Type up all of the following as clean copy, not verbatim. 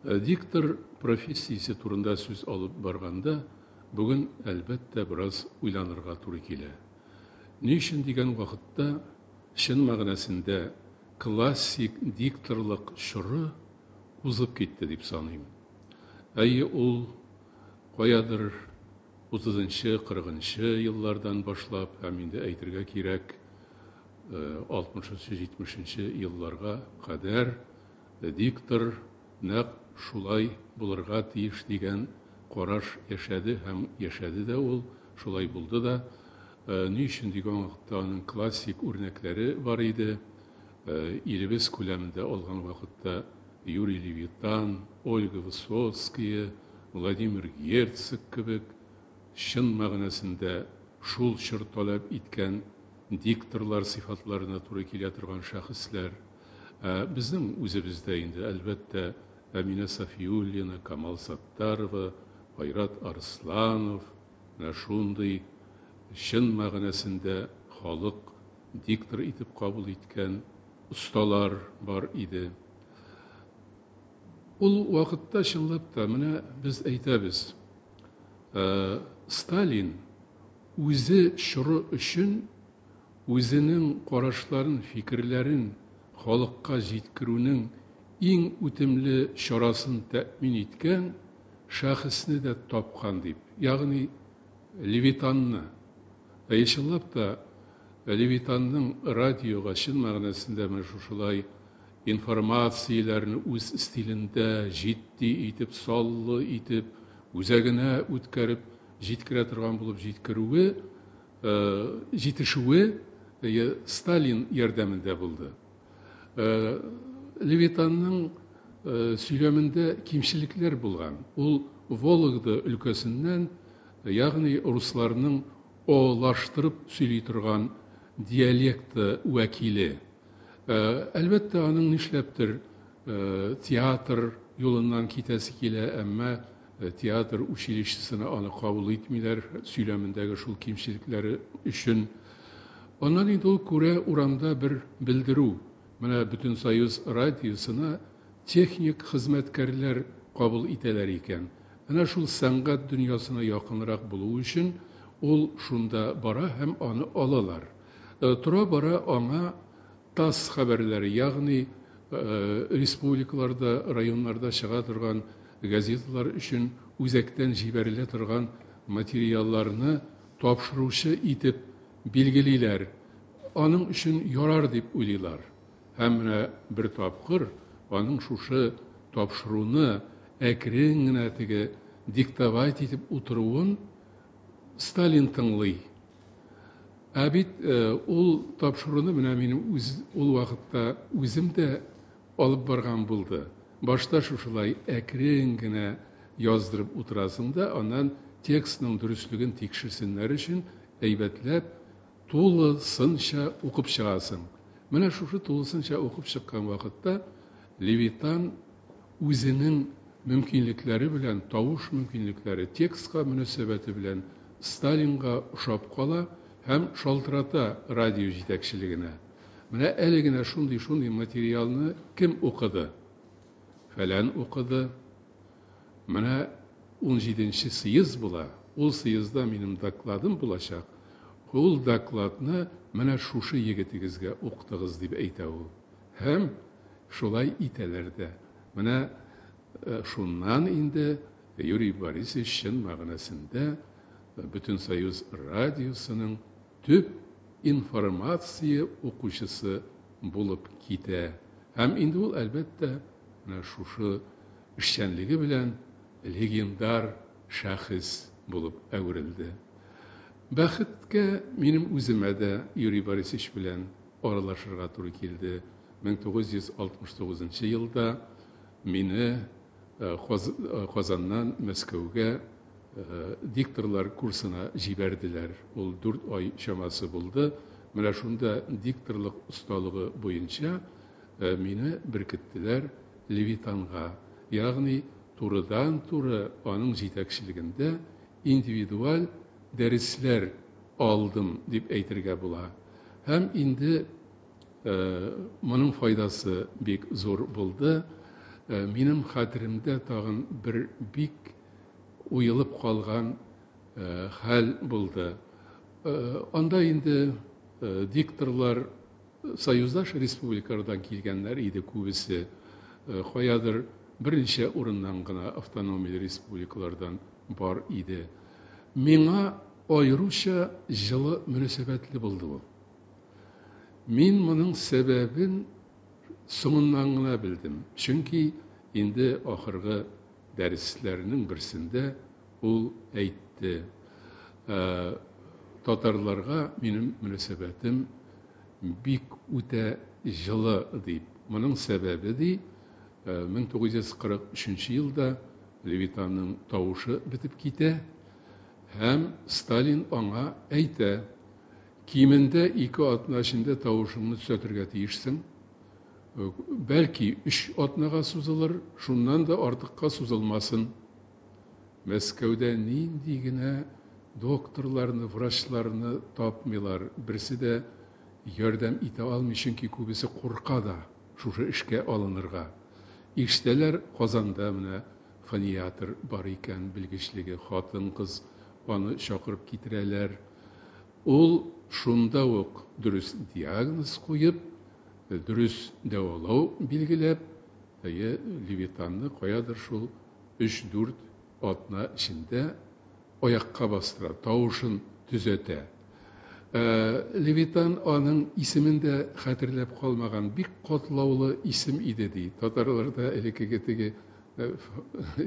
Диктор профессиясе турында сүз алып барганда, бүген, әлбәттә, бераз уйланырга туры килә. Ни өчен дигән вакытта, чын мәгънәсендә классик дикторлык чоры узып китте дип саныйм. Әйе, ул каядыр утызынчы, кырыгынчы еллардан башлап һәм инде әйтергә кирәк, алтмышынчы, җитмешенче елларга кадәр диктор нәкъ шулай булырга тиеш дигән караш яшәде һәм яшәде дә ул, шулай булды да. Ни өчен дигән вакытта аның классик үрнәкләре бар иде. Илебез күләмендә алган вакытта Юрий Левитан, Ольга Высоцкая, Владимир Герцог кебек чын мәгънәсендә шул чор таләп иткән дикторлар сыйфатларына туры килә торган шәхесләр. Ә безнең үзебездә инде, әлбәттә, Әминә Сафиуллина, Камал Саттарова, Айрат Арсланов, менә шундый чын мәгънәсендә халык диктор итеп кабул иткән осталар бар иде. Ул вакытта чынлап та менә без әйтәбез, Сталин үзе чоры өчен үзенең карашларын, фикерләрен халыкка җиткерүнең иң үтемле чарасын тәэмин иткән шәхесне дә тапкан дип, ягъни Левитанны. Әйе, чынлап та, Левитанның радиога чын мәгънәсендә менә шушылай информацияләрне үз стилендә җитди итеп, саллы итеп, үзәгенә үткәреп җиткерә торган булып җиткерүе, җитешүе Сталин ярдәмендә булды. Левитанның сөйләмендә кимчелекләр булган. Ул Вологда өлкәсеннән, ягъни русларның олаштырып сөйли торган диалекты вәкиле. Әлбәттә, аның нишләптер театр юлыннан китәсе килә, әмма театр училищесына аны кабул итмиләр, сөйләмендәге шул кимчелекләре өчен. Аннан инде ул күрә урамда бер белдерү. Менә Бөтенсоюз радиосына техник хезмәткәрләр кабул итәләр икән. Әнә шул сәнгать дөньясына якынрак булу өчен ул шунда бара һәм аны алалар. Тора-бара аңа ТАСС хәбәрләре, ягъни республикаларда, районнарда чыга торган газеталар өчен үзәктән җибәрелә торган материалларны тапшыручы итеп билгелиләр. Аның өчен ярар дип уйлыйлар. Һәм менә бер тапкыр аның шушы тапшыруны әкрен генә теге диктовать итеп утыруын Сталин тыңлый. Ә бит ул тапшыруны менә минем үз ул вакытта үзем дә алып барган булды. Башта шушылай әкрен генә яздырып утырасың да, аннан текстның дөреслеген тикшерсеннәр өчен әйбәтләп тулысынча укып чыгасың. Менә шушы тулысынча укып чыккан вакытта Левитан үзенең мөмкинлекләре белән, тавыш мөмкинлекләре, текстка мөнәсәбәте белән Сталинга ошап кала һәм шалтырата радио җитәкчелегенә. Менә әле генә шундый-шундый материалны кем укыды? Фәлән укыды. Менә унҗиденче съезд була, ул съездда минем докладым булачак, ул докладны менә шушы егетегезгә укытыгыз, дип әйтә ул. Һәм шулай итәләр дә. Менә шуннан инде Юрий Борисович чын мәгънәсендә Бөтенсоюз радиосының төп информация укучысы булып китә. Һәм инде ул, әлбәттә, менә шушы эшчәнлеге белән легендар шәхес булып әверелде. Бәхеткә, минем үземә дә Юрий Борисович белән аралашырга туры килде. 1969 елда мине Казаннан Мәскәүгә дикторлар курсына җибәрделәр. Ул 4 ай чамасы булды. Менә шунда дикторлык осталыгы буенча мине беркеттеләр Левитанга. Ягъни турыдан-туры аның җитәкчелегендә индивидуаль дәресләр алдым дип әйтергә була. Һәм инде моның файдасы бик зур булды. Минем хәтеремдә тагын бер бик уелып калган хәл булды. Анда инде дикторлар союздаш республикалардан килгәннәр иде күбесе. Каядыр берничә урыннан гына автономияле республикалардан бар иде. Миңа аеруча җылы мөнәсәбәтле булды ул. Мин моның сәбәбен соңыннан гына белдем. Чөнки инде ахыргы дәресләрнең берсендә ул әйтте, татарларга минем мөнәсәбәтем бик үтә җылы дип. Моның сәбәбе ди, 1943 елда Левитанның тавышы бетеп китә һәм Сталин аңа әйтә, кимендә 2 атна эчендә тавышыңны төзәтергә тиешсең. Бәлки 3 атнага сузылыр, шуннан да артыкка сузылмасын. Мәскәүдә нинди генә докторларны, врачларны тапмыйлар, берсе дә ярдәм итә алмый, чөнки күбесе курка да шушы эшкә алынырга. Ишетәләр, Казанда менә фониатр бар икән, белгечлеге хатын-кыз, аны чакырып китерәләр. Ул шунда ук дөрес диагноз куеп, дөрес дәвалау билгеләп, әйе, Левитанны каядыр шул 3-4 атна эчендә аякка бастыра, тавышын төзәтә. Левитан аның исемен дә хәтерләп калмаган, бик катлаулы исем иде ди. Татарларда элеккеге теге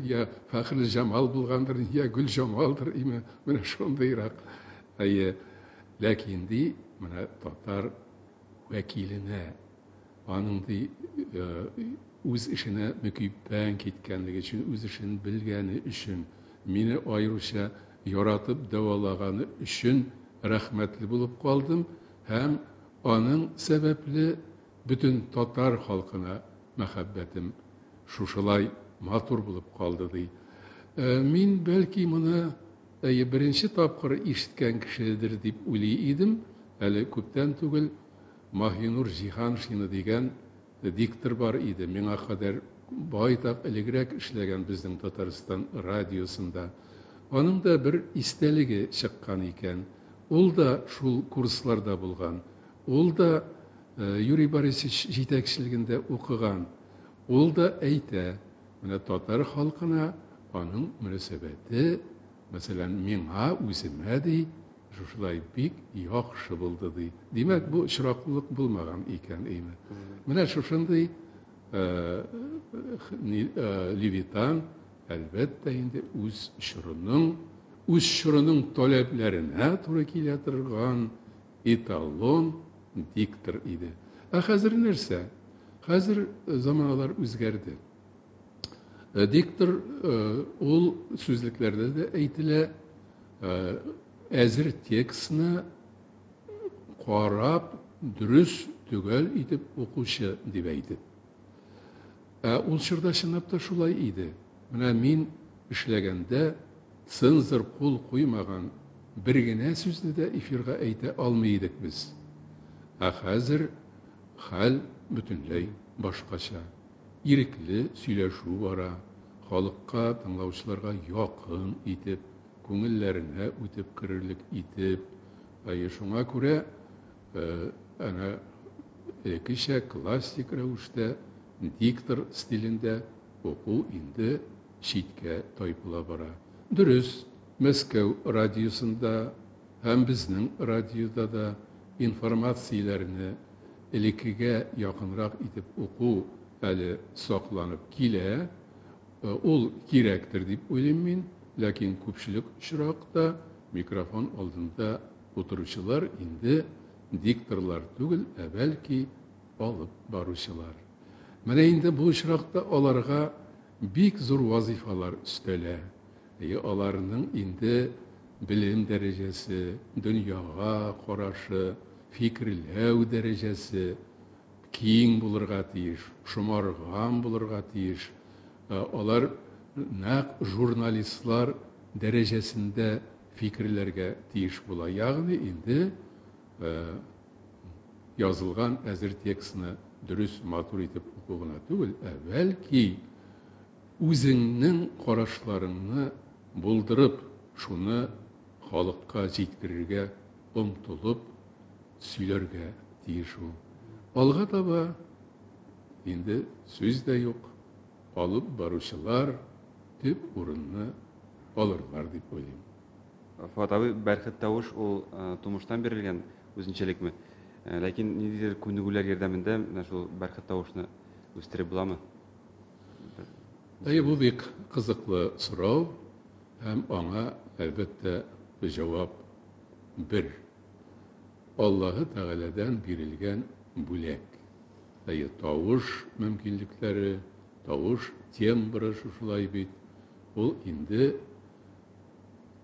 я Фәхрелҗамал булгандыр, я Гөлҗамалдыр име, менә шундыйрак. Әйе, ләкин ди, менә татар вәкиленә аның ди үз эшенә мөкиббән киткәнлеге өчен, үз эшен белгәне өчен, мине аеруча яратып дәвалаганы өчен рәхмәтле булып калдым һәм аның сәбәпле бөтен татар халкына мәхәббәтем шушылай матур булып калды ди. Мин бәлки моны әйе беренче тапкыр ишеткән кешедер дип уйлый идем, әле күптән түгел Маһинур Җиһаншина дигән диктор бар иде, миңа кадәр байтак элегрәк эшләгән безнең Татарстан радиосында. Аның да бер истәлеге чыккан икән. Ул да шул курсларда булган. Ул да Юрий Борисович җитәкчелегендә укыган. Ул да әйтә, менә татар халкына аның мөнәсәбәте, мәсәлән, миңа үземә ди, шушылай бик яхшы булды ди. Димәк, бу очраклылык булмаган икән име. Менә шушындый Левитан, әлбәттә инде үз чорының, үз чорының таләпләренә туры килә торган эталон диктор иде. Ә хәзер нәрсә? Хәзер заманалар үзгәрде. Диктор ул сүзлекләрдә дә әйтелә, әзер текстны карап, дөрес, төгәл итеп укучы дип әйтеп. Ә ул чорда чынлап та шулай иде. Менә мин эшләгәндә цензор кул куймаган бер генә сүзне дә эфирга әйтә алмый идек без. Ә хәзер хәл бөтенләй башкача. Ирекле сөйләшү бара, халыкка, тыңлаучыларга якын итеп, күңелләренә үтеп керерлек итеп. Әйе, шуңа күрә әнә элеккечә классик рәвештә диктор стилендә уку инде читкә тайпыла бара. Дөрес, Мәскәү радиосында һәм безнең радиода да информацияләрне элеккегә якынрак итеп уку әле сакланып килә. Ул кирәктер дип уйлыйм мин, ләкин күпчелек очракта микрофон алдында утыручылар инде дикторлар түгел, ә бәлки алып баручылар. Менә инде бу очракта аларга бик зур вазифалар өстәлә. Әйе, аларның инде белем дәрәҗәсе, дөньяга карашы, фикерләү дәрәҗәсе киң булырга тиеш, шомарган булырга тиеш. Алар нәкъ журналистлар дәрәҗәсендә фикерләргә тиеш була. Ягъни инде язылган әзер текстны дөрес, матур итеп уку гына түгел, ә бәлки үзеңнең карашларыңны булдырып, шуны халыкка җиткерергә омтылып сөйләргә тиеш ул. Алга таба инде сүз дә юк, алып баручылар төп урынны алырлар дип уйлыйм. Фоат абый, бәрхет тавыш ул тумыштан бирелгән үзенчәлекме? Ләкин ниндидер күнегүләр ярдәмендә менә шул бәрхет тавышны үстереп буламы? Әйе, бу бик кызыклы сорау һәм аңа, әлбәттә, җавап бер. Аллаһы Тәгаләдән бирелгән бүләк. Әйе, тавыш мөмкинлекләре, тавыш тембры шушылай бит. Ул инде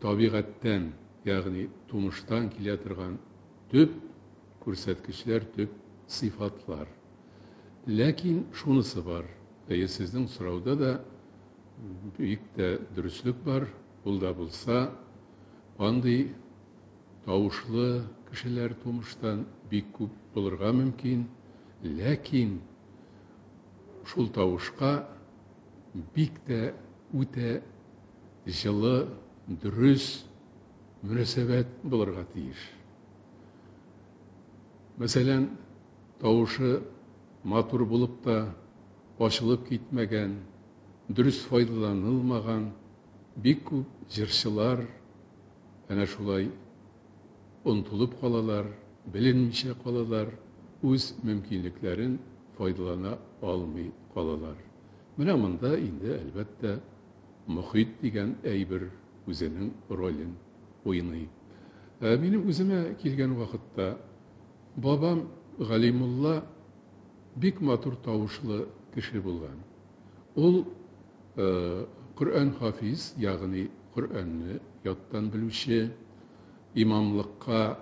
табигатьтән, ягъни тумыштан килә торган төп күрсәткечләр, төп сыйфатлар. Ләкин шунысы бар, әйе, сезнең сорауда да бик тә дөреслек бар, ул да булса, андый тавышлы кешеләр тумыштан бик күп булырга мөмкин, ләкин шул тавышка бик тә үтә җылы, дөрес мөнәсәбәт булырга тиеш. Мәсәлән, тавышы матур булып та ачылып китмәгән, дөрес файдаланылмаган бик күп җырчылар әнә шулай онытылып калалар, беленмичә калалар, үз мөмкинлекләрен файдалана алмый калалар. Менә монда инде, әлбәттә, мохит дигән әйбер үзенең ролен уйный. Ә минем үземә килгән вакытта бабам Галимулла бик матур тавышлы кеше булган. Ул Коръән хафиз, ягъни Коръәнне яттан белүче, имамлыкка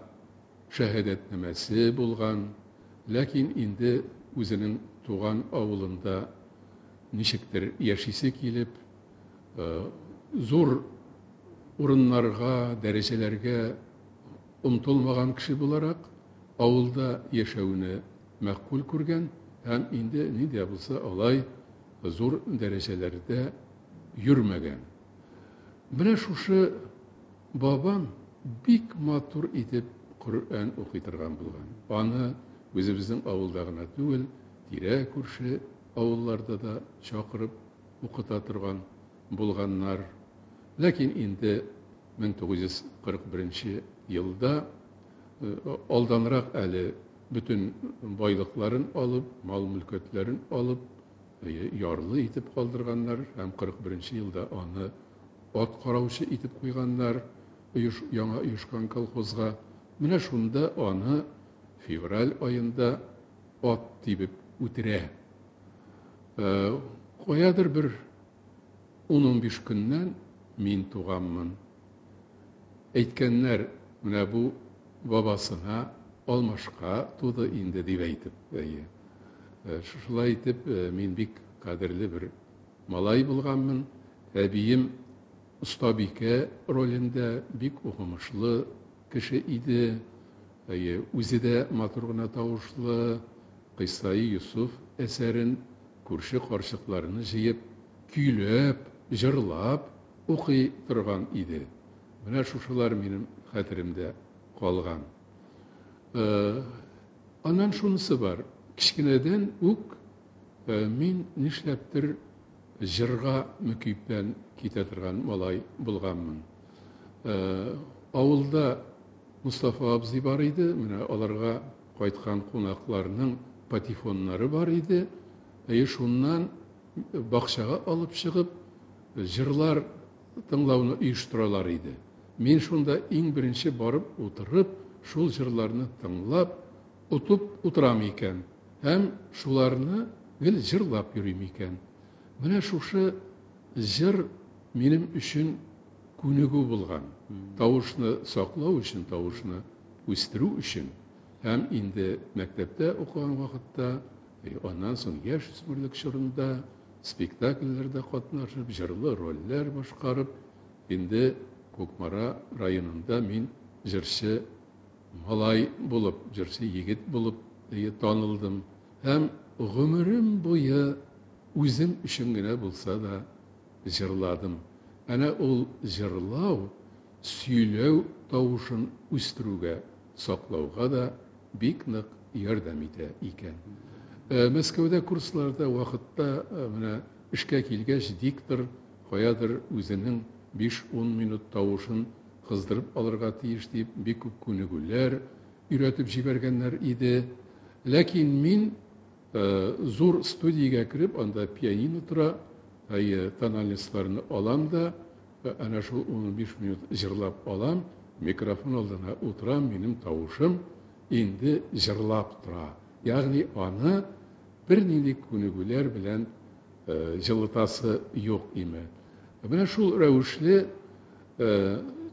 шәһадәтнамәсе булган, ләкин инде үзенең туган авылында ничектер яшисе килеп, зур урыннарга, дәрәҗәләргә омтылмаган кеше буларак, авылда яшәүне мәгъкуль күргән һәм инде ни дә булса алай зур дәрәҗәләрдә йөрмәгән. Менә шушы бабам бик матур итеп Коръән укый торган булган. Аны үзебезнең авылда гына түгел, тирә-күрше авылларда да чакырып укыта торган булганнар. Ләкин инде 1941 елда алданрак әле бөтен байлыкларын алып, мал-мөлкәтләрен алып, ярлы итеп калдырганнар һәм 41 елда аны ат караучы итеп куйганнар оеш, яңа оешкан колхозга. Менә шунда аны февраль аенда ат тибеп үтерә. Каядыр бер 10-15 көннән мин туганмын. Әйткәннәр, менә бу бабасына алмашка туды инде дип әйтеп. Әйе. Шулай итеп, мин бик кадерле бер малай булганмын. Әбием остабикә ролендә бик укымышлы кеше иде. Әйе, үзе дә матур гына тавышлы. Кыйссаи Йосыф әсәрен күрше карчыкларны җыеп, көйләп, җырлап укый торган иде. Менә шушылар минем хәтеремдә калган. Аннан шунысы бар, кечкенәдән үк мин нишләптер җырга мөкиббән китә торган малай булганмын. Авылда Мостафа абзый бар иде, менә аларга кайткан кунакларның патефоннары бар иде. Әйе, шуннан бакчага алып чыгып, җырлар тыңлауны оештыралар иде. Мин шунда иң беренче барып утырып, шул җырларны тыңлап, отып утырам икән. Һәм шуларны гел җырлап йөрим икән. Менә шушы җыр минем өчен күнегү булган. Тавышны саклау өчен, тавышны үстерү өчен һәм инде мәктәптә укыган вакытта, аннан соң яшь үсмерлек чорында спектакльләрдә катнашып, җырлы рольләр башкарып, инде Кукмара районында мин җырчы малай булып, җырчы егет булып танылдым. Һәм гомерем буе үзем өчен генә булса да җырладым. Әнә ул җырлау сөйләү тавышын үстерүгә, саклауга да бик нык ярдәм итә икән. Мәскәүдә курсларда вакытта менә эшкә килгәч диктор каядыр үзенең 5-10 минут тавышын кыздырып алырга тиеш дип бик күп күнегүләр өйрәтеп җибәргәннәр иде. Ләкин мин зур студиягә кереп, анда пианино тора, тональностьларны алам да, әнә шул 15 минут җырлап алам, микрофон алдына утырам, минем тавышым инде җырлап тора. Ягъни аны бернинди күнегүләр белән җылытасы юк име. Менә шул рәвешле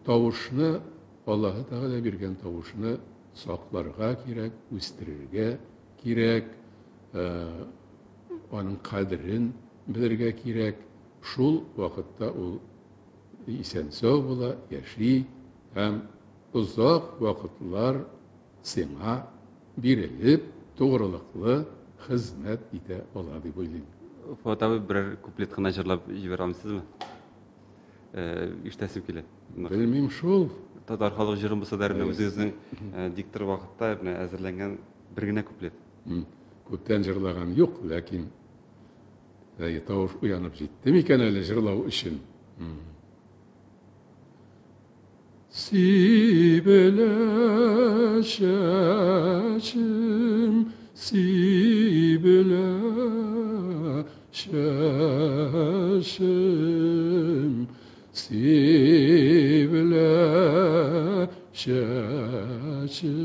тавышны, Аллаһы Тәгалә биргән тавышны сакларга кирәк, үстерергә кирәк, аның кадерен белергә кирәк. Шул вакытта ул исән-сау була, яши һәм озак вакытлар сиңа бирелеп, тугрылыклы хезмәт итә ала дип уйлыйм. Фоат абый, берәр куплет кына җырлап җибәрә алмыйсызмы? Ишетәсем килә. Белмим шул. Татар халык җырын булса да, менә үзегезнең диктор вакытта менә әзерләнгән бер генә куплет. Күптән җырлаган юк, ләкин тавыш уянып җитте микән әле җырлау өчен? Сибелә чәчем, сибелә чәчем, сибелә чәчем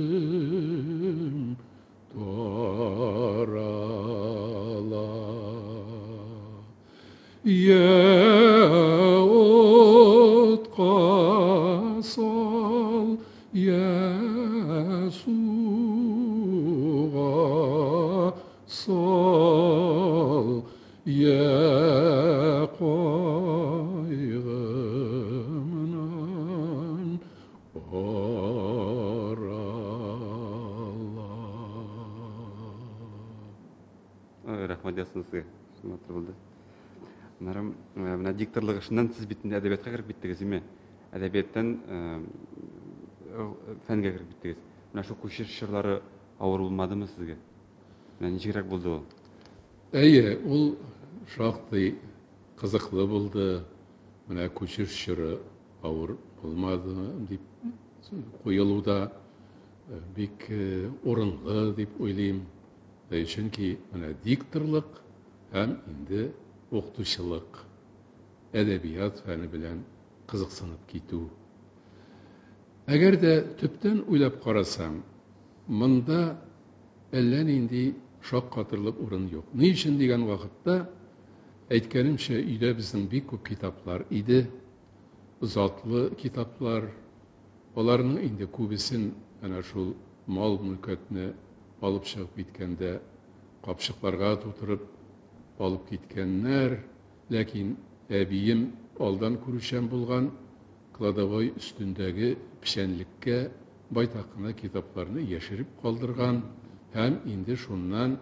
тарала. Йә утка сал, йә суга сал, йә кайгымнан арала. Рәхмәт яусын сезгә. Матур булды. Аннары менә дикторлык эшеннән сез бит инде әдәбиятка кереп киттегез, име? Әдәбияттан фәнгә кереп киттегез. Менә шул күчеш чорлары авыр булмадымы сезгә? Менә ничегрәк булды ул? Әйе, ул шактый кызыклы булды. Менә күчеш чоры авыр булмады дип куелу да бик урынлы дип уйлыйм. Чөнки менә дикторлык һәм инде укытучылык, әдәбият фәне белән кызыксынып китү. Әгәр дә төптән уйлап карасаң, монда әллә нинди шаккатырлык урын юк. Ни өчен дигән вакытта, әйткәнемчә, өйдә безнең бик күп китаплар иде, затлы китаплар. Аларның инде күбесен әнә шул мал-мөлкәтне алып чыгып киткәндә капчыкларга тутырып алып киткәннәр. Ләкин әбием алдан күрүчән булган, кладовой өстендәге печәнлеккә байтак кына китапларны яшереп калдырган һәм инде шуннан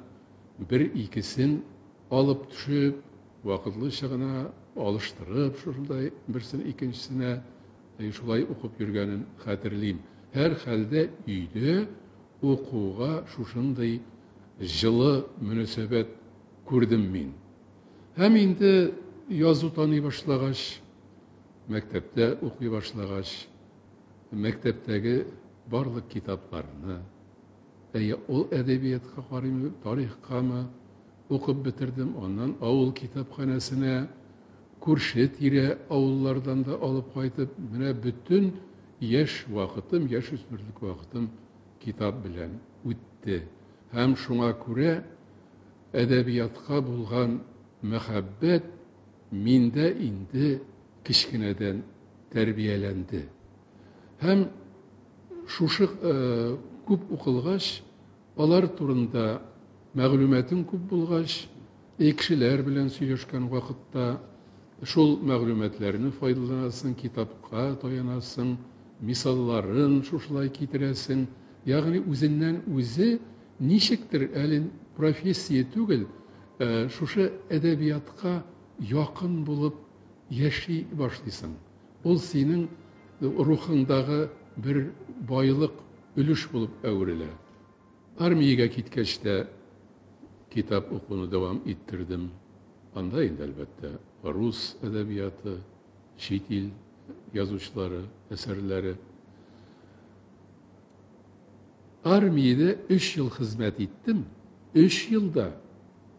бер-икесен алып төшеп, вакытлыча гына алыштырып, шушындай берсен икенчесенә шулай укып йөргәнен хәтерлим. Һәрхәлдә өйдә укуга шушындый җылы мөнәсәбәт күрдем мин. Һәм инде язу таный башлагач, мәктәптә укый башлагач, мәктәптәге барлык китапларны, әйе, ул әдәбиятка карыймы, тарихкамы, укып бетердем. Аннан авыл китапханәсенә, күрше-тирә авыллардан да алып кайтып, менә бөтен яшь вакытым, яшүсмерлек вакытым китап белән үтте. Һәм шуңа күрә әдәбиятка булган мәхәббәт миндә инде кечкенәдән тәрбияләнде. Һәм шушы күп укылгач, алар турында мәгълүматың күп булгач, кешеләр белән сөйләшкән вакытта шул мәгълүматларны файдаланасың, китапка таянасың, мисалларын шушылай китерәсең. Ягъни үзеннән үзе ничектер әле профессия түгел, шушы әдәбиятка якын булып яши башлыйсың. Ул синең рухыңдагы бер байлык, өлеш булып әверелә. Армиягә киткәч тә китап укуны дәвам иттердем. Анда инде, әлбәттә, рус әдәбияты, чит ил язучылары әсәрләре. Армиядә өч ел хезмәт иттем, өч елда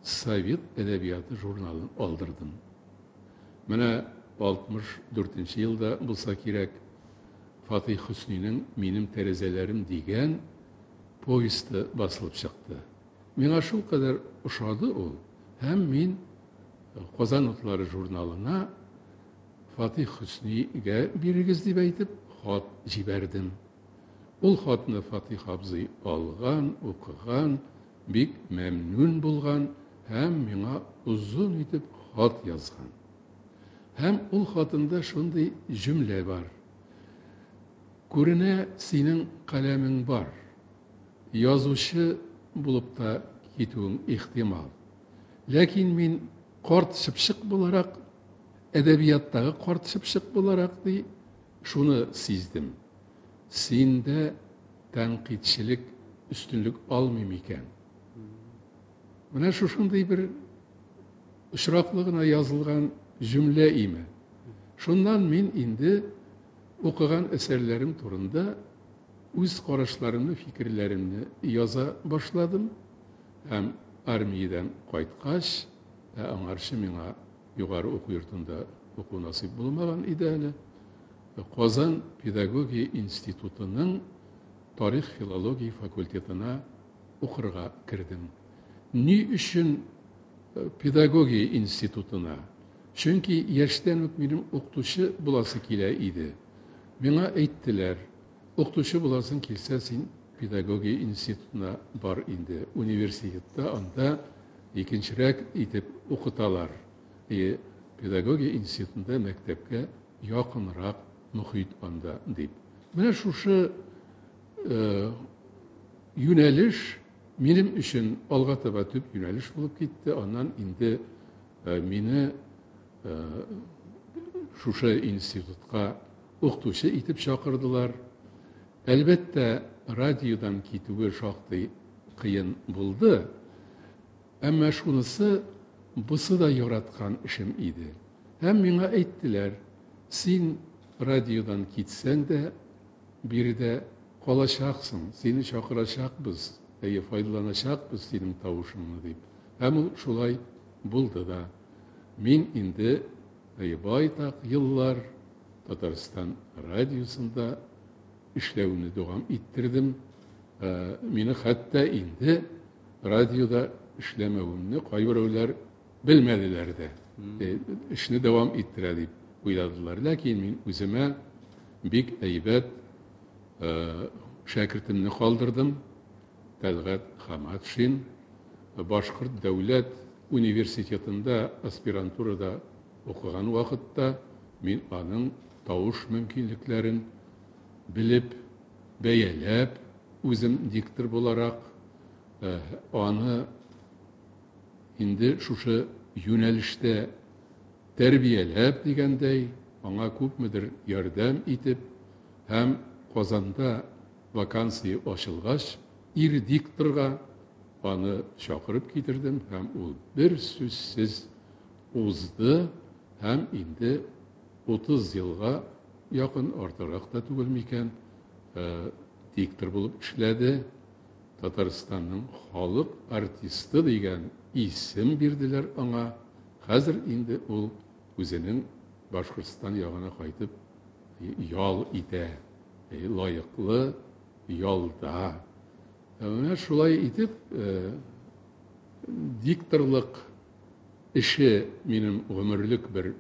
Совет әдәбияты журналын алдырдым. Менә 64 нче елда булса кирәк, Фатыйх Хөснинең Минем тәрәзәләрем дигән повесте басылып чыкты. Миңа шулкадәр ошады ул, һәм мин Казан утлары журналына Фатыйх Хөснигә бирегез дип әйтеп, хат җибәрдем. Ул хатны Фатыйх абзый алган, укыган, бик мәмнүн булган һәм миңа озын итеп хат язган. Һәм ул хатында шундый җөмлә бар. Күренә, синең каләмең бар. Язучы булып та китүең ихтимал. Ләкин мин карт чыпчык буларак, әдәбияттагы карт чыпчык буларак, ди, шуны сиздем. Синдә тәнкыйтьчелек өстенлек алмый микән? Менә шушындый бер очраклы гына язылган җөмлә име. Шуннан мин инде укыган әсәрләрем турында үз карашларымны, фикерләремне яза башладым. Һәм армиядән кайткач, ә аңарчы миңа югары уку йортында уку насыйп булмаган иде әле, Казан педагогия институтының тарих-филология факультетына укырга кердем. Ни өчен педагогия институтына? Чөнки яшьтән үк минем укытучы буласы килә иде. Миңа әйттеләр, укытучы буласың килсә, син педагогия институтына бар инде. Университетта анда икенчерәк итеп укыталар. И педагогия институтында мәктәпкә якынрак мохит анда, дип. Менә шушы юнәлеш минем өчен алга таба төп юнәлеш булып китте. Аннан инде мине шушы институтка укытучы итеп чакырдылар. Әлбәттә, радиодан китүе шактый кыен булды. Әмма шунысы, бусы да яраткан эшем иде. Һәм миңа әйттеләр, син радиодан китсәң дә, биредә калачаксың, сине чакырачакбыз, әйе, файдаланачакбыз синең тавышыңны, дип. Һәм ул шулай булды да. Мин инде, әйе, байтак еллар Татарстан радиосында эшләвемне дәвам иттердем. Мине хәтта инде радиода эшләмәвемне кайберәүләр белмәделәр дә. Эшне дәвам иттерә дип уйладылар. Ләкин мин үземә бик әйбәт шәкертемне калдырдым. Тәлгать Хаматшин Башкорт дәүләт университетында аспирантурада укыган вакытта мин аның тавыш мөмкинлекләрен белеп, бәяләп, үзем диктор буларак, аны инде шушы юнәлештә тәрбияләп дигәндәй, аңа күпмедер ярдәм итеп һәм Казанда вакансия ачылгач, ир дикторга аны чакырып китердем һәм ул бер сүзсез узды һәм инде 30 елга якын, артыграк та түгел микән, диктор булып эшләде. Татарстанның халык артисты дигән исем бирделәр аңа. Хәзер инде ул үзенең Башкортстан ягына кайтып ял итә. Лаеклы ялда. Менә шулай итеп, дикторлык эше минем гомерлек бер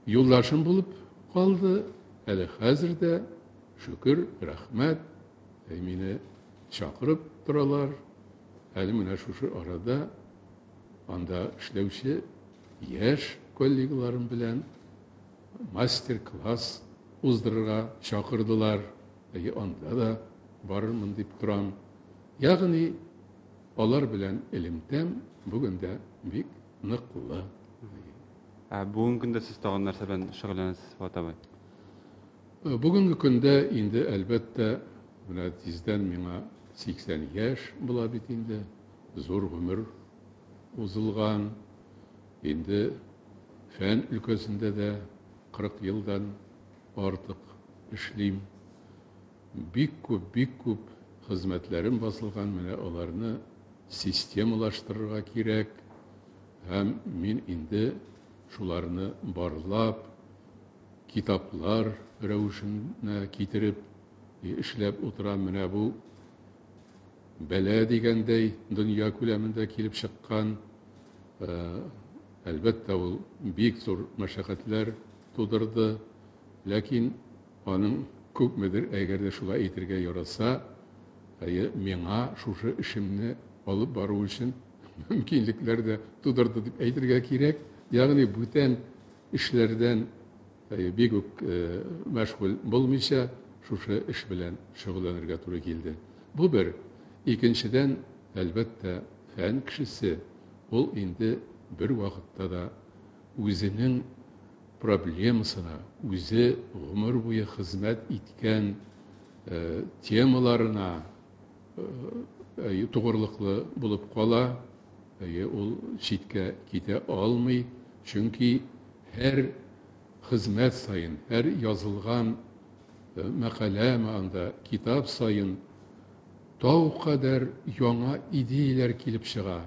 юлдашым булып калды. Әле хәзер дә, шөкер, рәхмәт, мине чакырып торалар. Әле менә шушы арада анда эшләүче яшь коллегаларым белән мастер-класс уздырырга чакырдылар. Әйе, анда да барырмын дип торам. Ягъни Алар белән элемтәм бүген дә бик ныклы. Ә бүгенге көндә сез тагын нәрсә белән шөгыльләнәсез, Фуат абый? Бүгенге көндә инде, әлбәттә, менә тиздән миңа 80 яшь була бит инде, зур гомер узылган. Инде фән өлкәсендә дә 40 елдан артык эшлим. Бик күп, бик күп хезмәтләрем басылган, менә аларны системалаштырырга кирәк. Һәм мин инде шуларны барлап, китаплар рәвешенә китереп эшләп утырам. Менә бу бәла дигәндәй дөнья күләмендә килеп чыккан, әлбәттә, ул бик зур мәшәкатьләр тудырды. Ләкин аның күпмедер, әгәр дә шулай әйтергә яраса, әйе, миңа шушы эшемне алып бару өчен мөмкинлекләр дә тудырды дип әйтергә кирәк. Ягъни бүтән эшләрдән бик үк мәшгуль булмыйча, шушы эш белән шөгыльләнергә туры килде. Бу бер. Икенчедән, әлбәттә, фән кешесе ул инде бер вакытта да үзенең проблемасына, үзе гомер буе хезмәт иткән темаларына тугрылыклы булып кала, ул читкә китә алмый, чөнки һәр хезмәт саен, һәр язылган мәкаләме анда, китап саен тау кадәр яңа идеяләр килеп чыга.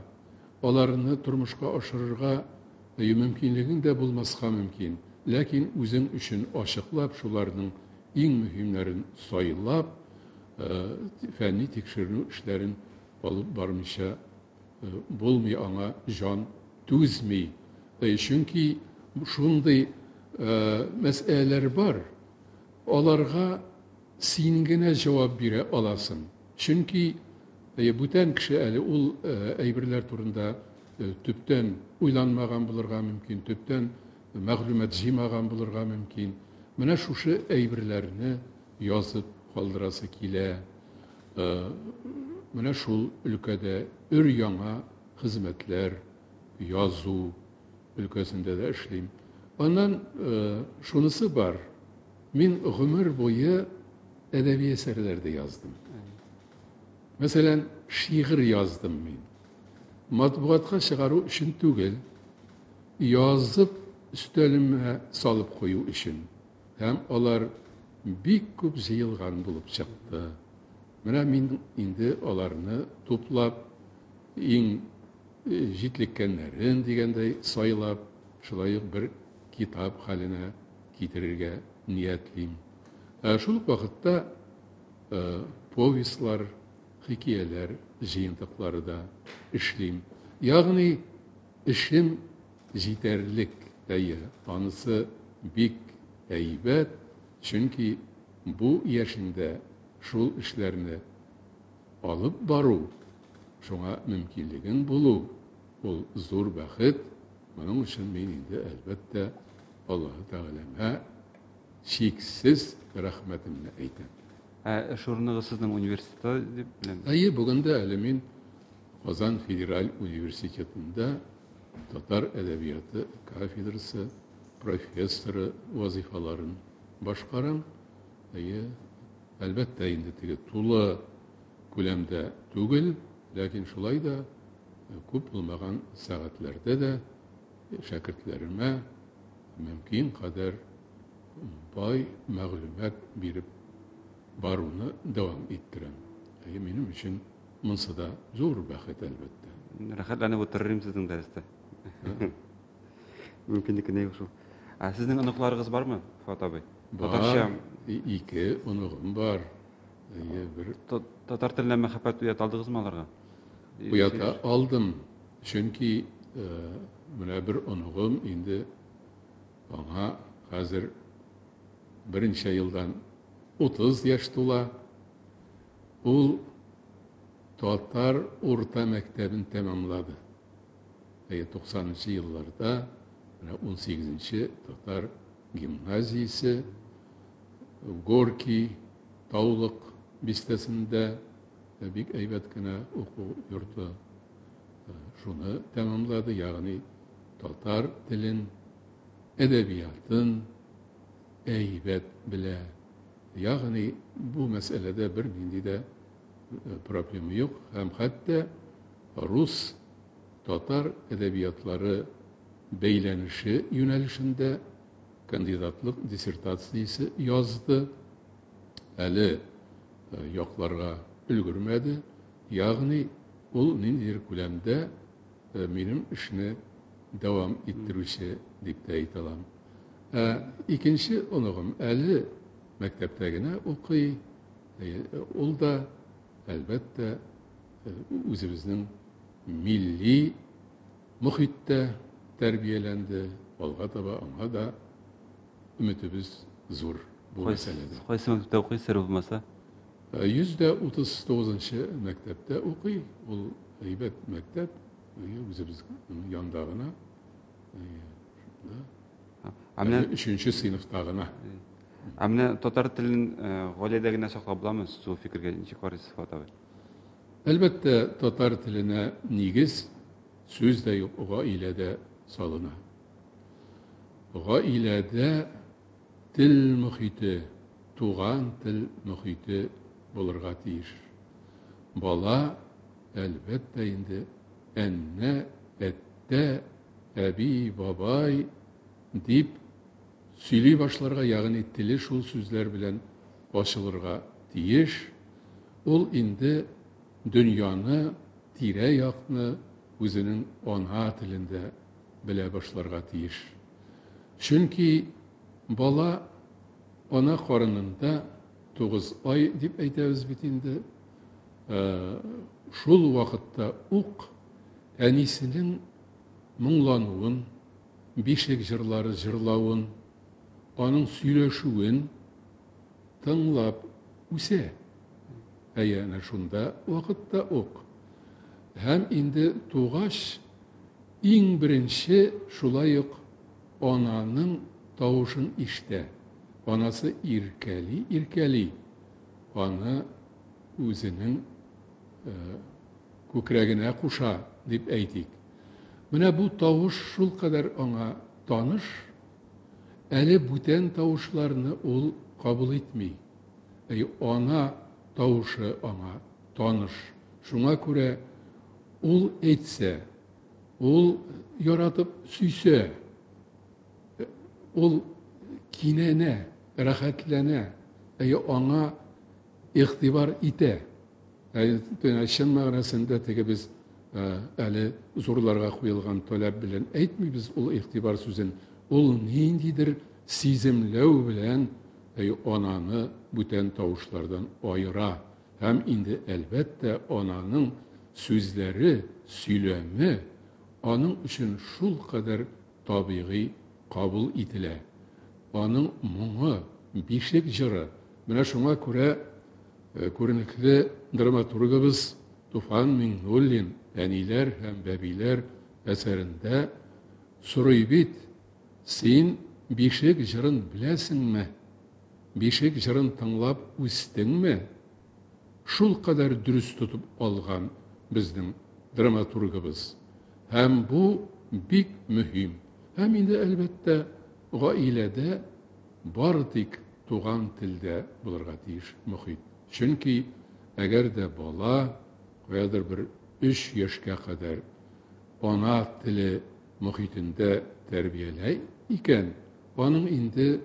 Аларны тормышка ашырырга мөмкинлегең дә булмаска мөмкин, ләкин үзең өчен ачыклап, шуларның иң мөһимнәрен сайлап, фәнни тикшеренү эшләрен алып бармыйча булмый, аңа җан түзми. Чөнки шундый мәсьәләләр бар, аларга син генә җавап бирә аласың. Чөнки бүтән кеше әле ул әйберләр турында төптән уйланмаган булырга мөмкин, төптән мәгълүмат җыймаган булырга мөмкин. Менә шушы әйберләрне язып калдырасы килә. Менә шул өлкәдә өр-яңа хезмәтләр язу өлкәсендә дә эшлим. Аннан шунысы бар, мин гомер буе әдәби әсәрләр дә яздым. Мәсәлән, шигырь яздым мин. Матбугатка чыгару өчен түгел, язып өстәлемә салып кую өчен. Һәм алар бик күп җыелган булып чыкты. Менә мин инде аларны туплап, иң җитлеккәннәрен дигәндәй сайлап, шулай ук бер китап хәленә китерергә ниятлим. Ә шул ук вакытта повестьлар, хикәяләр җыентыклары да эшлим. Ягъни эшем җитәрлек, әйе, анысы бик әйбәт, чөнки бу яшеңдә шул эшләрне алып бару, шуңа мөмкинлегең булу, ул зур бәхет. Моның өчен мин инде, әлбәттә, Аллаһы Тәгаләмә чиксез рәхмәтемне әйтәм. Ә эш урыныгыз сезнең университетта дип беләм. Әйе, бүген дә әле мин Казан федераль университетында татар әдәбияты кафедрасы профессоры вазыйфаларын башкарам. Әйе, әлбәттә инде теге тулы күләмдә түгел, ләкин шулай да күп булмаган сәгатьләрдә дә шәкертләремә мөмкин кадәр бай мәгълүмат биреп баруны дәвам иттерәм. Әйе, минем өчен монсы да зур бәхет, әлбәттә. Рәхәтләнеп утырыр идем сезнең дәрестә. Мөмкинлек кенә юк шул. Ә сезнең оныкларыгыз бармы, Фуат абый? Бар. Татарча? Ике оныгым бар. Әйе, бер. Татар теленә мәхәббәт уята алдыгызмы аларга? Уята алдым. Чөнки менә бер оныгым инде аңа хәзер берничә елдан 30 яшь тула. Ул татар урта мәктәбен тәмамлады. Әйе, 90 елларда менә 18 татар гимназиясе Горький Таулык бистәсендә. бик әйбәт кенә уку йорты. Шуны тәмамлады, ягъни татар телен, әдәбиятын әйбәт белә. Ягъни бу мәсьәләдә бернинди дә проблема юк һәм хәтта рус татар әдәбиятлары бәйләнеше юнәлешендә кандидатлык диссертациясе язды. Әле якларга өлгермәде. Ягъни ул ниндидер күләмдә минем эшне дәвам иттерүче дип тә әйтә алам. Ә икенче оныгым әле мәктәптә генә укый. Ул да, әлбәттә, үзебезнең милли мохиттә тәрбияләнде. Алга таба аңа да өметебез зур бу мәсьәләдә. Кайсы мәктәптә укый, сер булмаса? 139 нчы мәктәптә укый. Ул әйбәт мәктәп, үзебезнең янда гына. Ә менә өченче сыйныфта гына. Ә менә татар телен гаиләдә генә саклап буламы? Сез ул фикергә ничек карыйсыз, Фоат абый? Әлбәттә, татар теленә нигез, сүз дә юк, гаиләдә салына. Гаиләдә тел мохите, туган тел мохите булырга тиеш. Бала, әлбәттә инде, әннә, әттә, әби, бабай дип сөйли башларга, ягъни теле шул сүзләр белән ачылырга тиеш. Ул инде дөньяны, тирә-якны үзенең ана телендә белә башларга тиеш. Чөнки бала ана карынында 9 ай дип әйтәбез бит инде, шул вакытта ук әнисенең моңлануын, бишек җырлары җырлавын, аның сөйләшүен тыңлап үсә. Әйе, әнә шунда вакытта ук. Һәм инде тугач, иң беренче шулай ук ананың тавышын ишетә. Анасы иркәли-иркәли аны үзенең күкрәгенә куша, дип әйтик. Менә бу тавыш шулкадәр аңа таныш, әле бүтән тавышларны ул кабул итми. Әй, ана тавышы аңа таныш. Шуңа күрә ул әйтсә, ул яратып сөйсә, ул кинәнә, рәхәтләнә, әй, аңа игътибар итә. Чын мәгънәсендә теге без әле зурларга куелган таләп белән әйтмибез ул игътибар сүзен. Ул ниндидер сиземләү белән ананы бүтән тавышлардан аера. Һәм инде, әлбәттә, ананың сүзләре, сөйләме аның өчен шулкадәр табигый кабул ителә. Аның моңы, бишек җыры. Менә шуңа күрә күренекле драматургыбыз Туфан Миңнуллин Әниләр һәм бәбиләр әсәрендә сорый бит, Син бишек җырын беләсеңме? Бишек җырын тыңлап үстеңме? Шулкадәр дөрес тотып алган безнең драматургыбыз. Һәм бу бик мөһим. Һәм инде, әлбәттә, гаиләдә бары тик туган телдә булырга тиеш мохит. Чөнки әгәр дә бала каядыр бер өч яшькә кадәр ана теле мохитендә тәрбиялә икән, аның инде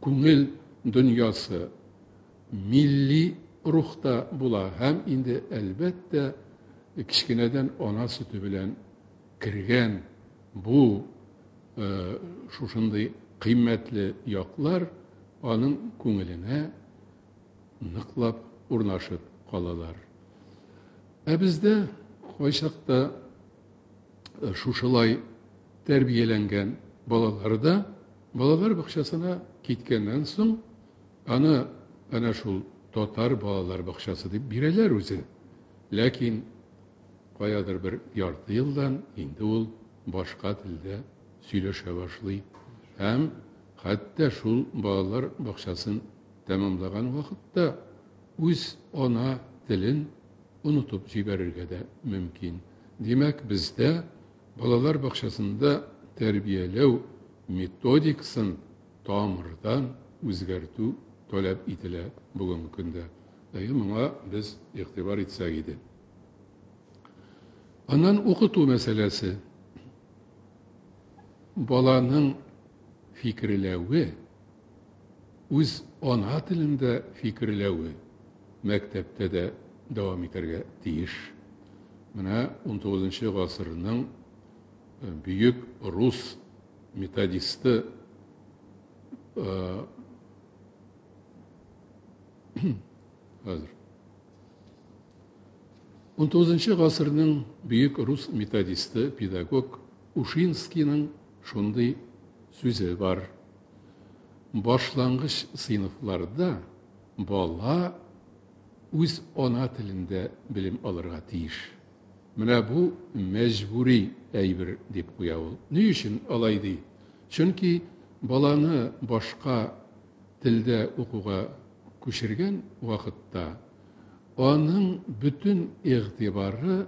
күңел дөньясы милли рухта була һәм инде, әлбәттә, кечкенәдән ана сөте белән кергән бу шушындый кыйммәтле яклар аның күңеленә ныклап урнашып калалар. Ә бездә кайчакта шушылай тәрбияләнгән балалар да балалар бакчасына киткәннән соң аны әнә шул татар балалар бакчасы дип бирәләр үзе. Ләкин каядыр бер ярты елдан инде ул башка телдә сөйләшә башлый һәм хәтта шул балалар бакчасын тәмамлаган вакытта үз ана телен онытып җибәрергә дә мөмкин. Димәк, бездә балалар бакчасында тәрбияләү методикасын тамырдан үзгәртү таләп ителә бүгенге көндә. Әйе, моңа без игътибар итсәк иде. Аннан укыту мәсьәләсе. Баланың фикерләве, үз ана телендә фикерләве мәктәптә дә дәвам итәргә тиеш. Менә 19 гасырның бөек рус методисты хәзер 19 гасырның бөек рус методисты, педагог Ушинскийның шундый сүзе бар. Башлангыч сыйныфларда бала үз ана телендә белем алырга тиеш. Менә бу мәҗбүри әйбер дип куя ул. Ни өчен алай ди? Чөнки баланы башка телдә укуга күчергән вакытта аның бөтен игътибары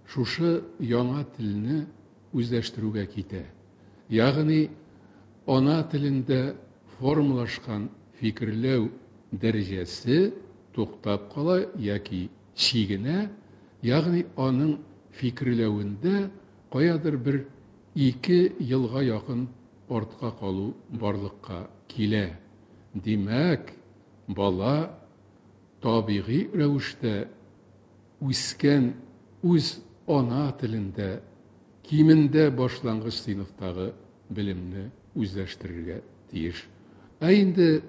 шушы яңа телне үзләштерүгә китә. Ягъни ана телендә формалашкан фикерләү дәрәҗәсе туктап кала яки чигенә, ягъни аның фикерләвендә каядыр бер 2 елга якын артка калу барлыкка килә. Димәк, бала табигый рәвештә үскән үз ана телендә кимендә башлангыч сыйныфтагы белемне үзләштерергә тиеш. Ә инде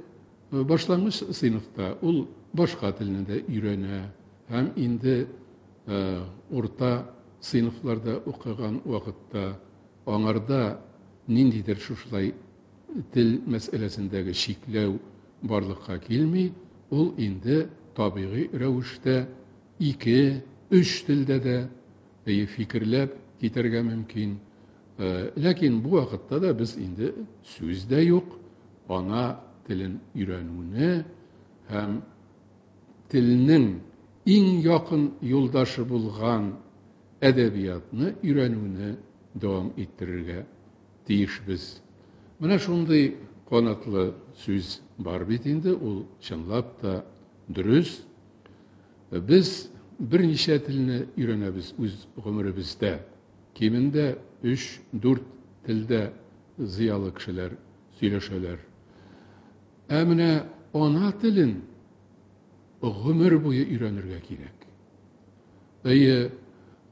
башлангыч сыйныфта ул башка телне дә өйрәнә һәм инде урта сыйныфларда укыган вакытта аңарда ниндидер шушылай тел мәсьәләсендәге чикләү барлыкка килми, ул инде табигый рәвештә 2, 3 телдә дә фикерләп китәргә мөмкин. Ләкин бу вакытта да без инде сүз дә юк, ана телен өйрәнүне һәм телнең иң якын юлдашы булган әдәбиятны өйрәнүне дәвам иттерергә тиешбез. Менә шундый канатлы сүз бар бит инде, ул чынлап та дөрес. Без берничә телне өйрәнәбез үз гомеребездә. Кимендә 3-4 телдә зыялы кешеләр сөйләшәләр. Ә менә ана телен гомер буе өйрәнергә кирәк. Әйе,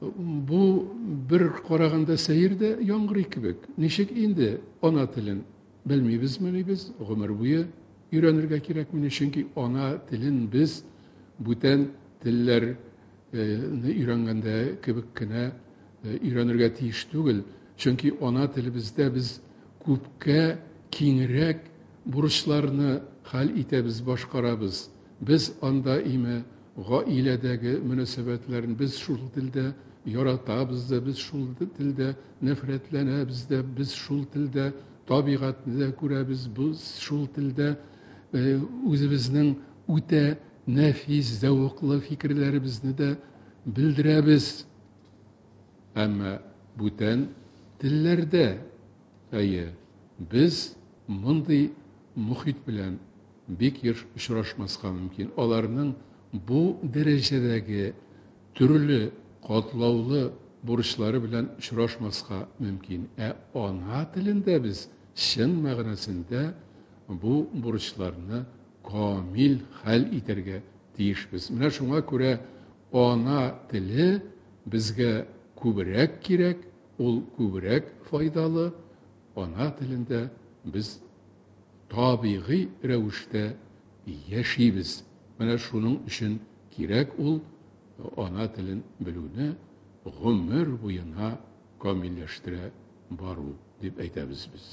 бу бер караганда сәер дә яңгырый кебек. Ничек инде ана телен белмибезмени без, гомер буе өйрәнергә кирәкмени? Чөнки ана телен без бүтән телләрне өйрәнгәндә кебек кенә өйрәнергә тиеш түгел. Чөнки ана телебездә без күпкә киңрәк бурычларны хәл итәбез, башкарабыз. Без анда име гаиләдәге мөнәсәбәтләрен без шул телдә яратабыз да, без шул телдә нәфрәтләнәбез дә, без шул телдә табигатьне дә күрәбез, без шул телдә үзебезнең үтә нәфис, зәвыклы фикерләребезне дә белдерәбез. Әмма бүтән телләрдә, әйе, без мондый мохит белән бик еш очрашмаска мөмкин. Аларның бу дәрәҗәдәге төрле катлаулы бурычлары белән очрашмаска мөмкин. Ә ана телендә без чын мәгънәсендә бу бурычларны камил хәл итәргә тиешбез. Менә шуңа күрә ана теле безгә күбрәк кирәк, ул күбрәк файдалы. Ана телендә без табигый рәвештә яшибез. Менә шуның өчен кирәк ул ана телен белүне гомер буена камилләштерә бару дип әйтәбез без.